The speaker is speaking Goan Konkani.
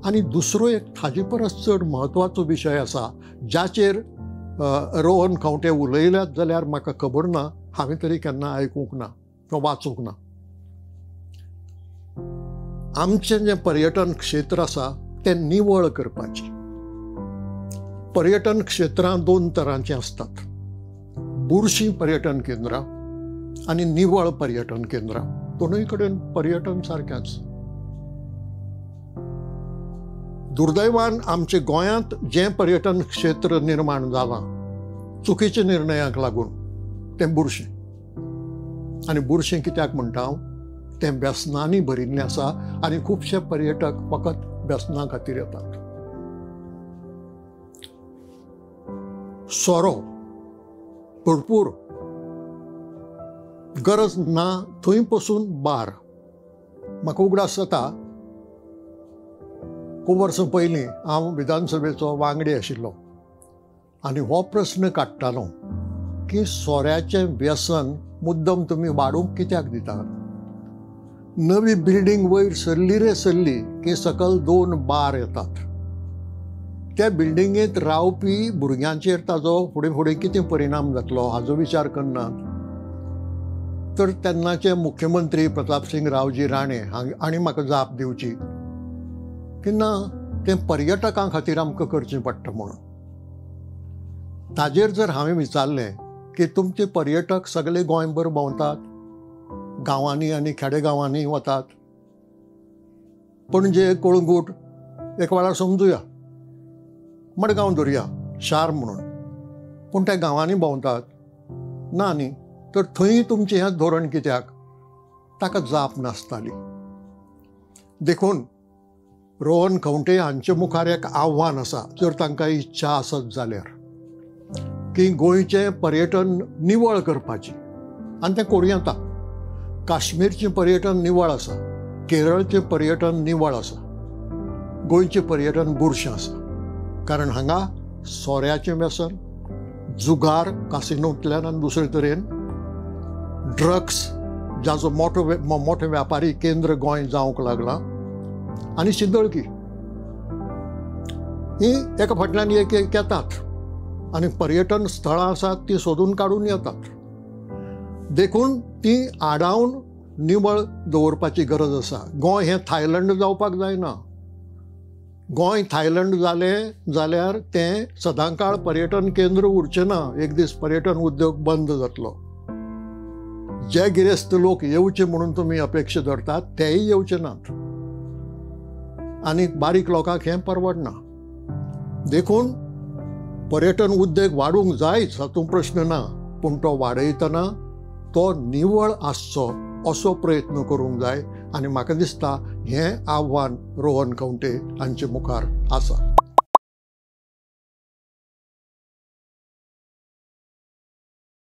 आनी दुसरो एक ताजे परस चड म्हत्वाचो विशय आसा जाचेर रोहन खंवटे उलयल्यात जाल्यार म्हाका खबर ना, हांवें तरी केन्ना आयकूंक ना किंवा वाचूंक ना. आमचें जें पर्यटन क्षेत्र आसा तें निवळ करपाचें. पर्यटन क्षेत्रां दोन तरांचीं आसतात, बुरशीं पर्यटन केंद्रां आनी निवळ पर्यटन केंद्रां. दोनूय कडेन पर्यटन सारकेंच. दुर्दैवान आमचे गोंयांत जें पर्यटन क्षेत्र निर्माण जालां चुकीच्या निर्णयाक लागून तें बुरशें. आनी बुरशें कित्याक म्हणटा हांव, तें व्यसनांनी भरिल्लें आसा आनी खुबशे पर्यटक फकत व्यसनां खातीर येतात. सोरो भरपूर, गरज ना थंय पसून बार. म्हाका उगडास जाता खूब वर्सां पयलीं हांव विधानसभेचो वांगडी आशिल्लो आनी हो प्रस्न काडटालो की सोऱ्याचें व्यसन मुद्दम तुमी वाडूंक कित्याक दितात? नवी बिल्डींग वयर सरली रे सरली की सकल 2 बार येतात. त्या बिल्डिंगेंत रावपी भुरग्यांचेर ताजो फुडें फुडें कितें परिणाम जातलो हाजो विचार करनात. तर तेन्नाचे मुख्यमंत्री प्रतापसिंग रावजी राणे हांणी म्हाका जाप दिवची की ना, तें पर्यटकां खातीर आमकां करचें पडटा म्हणून. ताजेर जर हांवें विचारलें की तुमचे पर्यटक सगळे गोंयभर भोंवतात, गांवांनी आनी खेडेगांवांनी वतात, पणजे कळंगूट एक वेळार समजुया, मडगांव धरया शार म्हणून, पूण त्या गांवांनी भोंवतात ना न्ही, तर थंय तुमचें हें धोरण कित्याक? ताका जाप नासताली. देखून रोहन खंवटे हांचे मुखार एक आव्हान आसा, जर तांकां इच्छा आसत जाल्यार, की गोंयचें पर्यटन निवळ करपाचें, आनी तें करूं येता. काश्मीरचें पर्यटन निवळ आसा, केरळचें पर्यटन निवळ आसा, गोंयचें पर्यटन बुरशें आसा. कारण हांगा सोऱ्याचें व्यसन, जुगार कासिनोंतल्यान आनी दुसरे तरेन, ड्रग्स जाचो मोठो मोठें व्यापारी केंद्र गोंय जावंक लागलां, आनी शिंदळकी, ही एका फाटल्यान एक एक येतात आनी पर्यटन स्थळां आसात ती सोदून काडून येतात. देखून ती आडावन निवळ दवरपाची गरज आसा. गोंय हें थायलंड जावपाक जायना. गोंय थायलंड जालें जाल्यार तें सदांकाळ पर्यटन केंद्र उरचें ना, एक दीस पर्यटन उद्योग बंद जातलो. जे गिरेस्त लोक येवचे म्हणून तुमी अपेक्षा धरतात तेय येवचे नात आनी बारीक लोकांक हें परवडना. देखून पर्यटन उद्योग वाडूंक जायच हातूंत प्रश्न ना, पूण तो वाडयतना तो निवळ आसचो असो प्रयत्न करूंक जाय. आनी म्हाका दिसता हें आव्हान रोहन खंवटे हांचे मुखार आसा.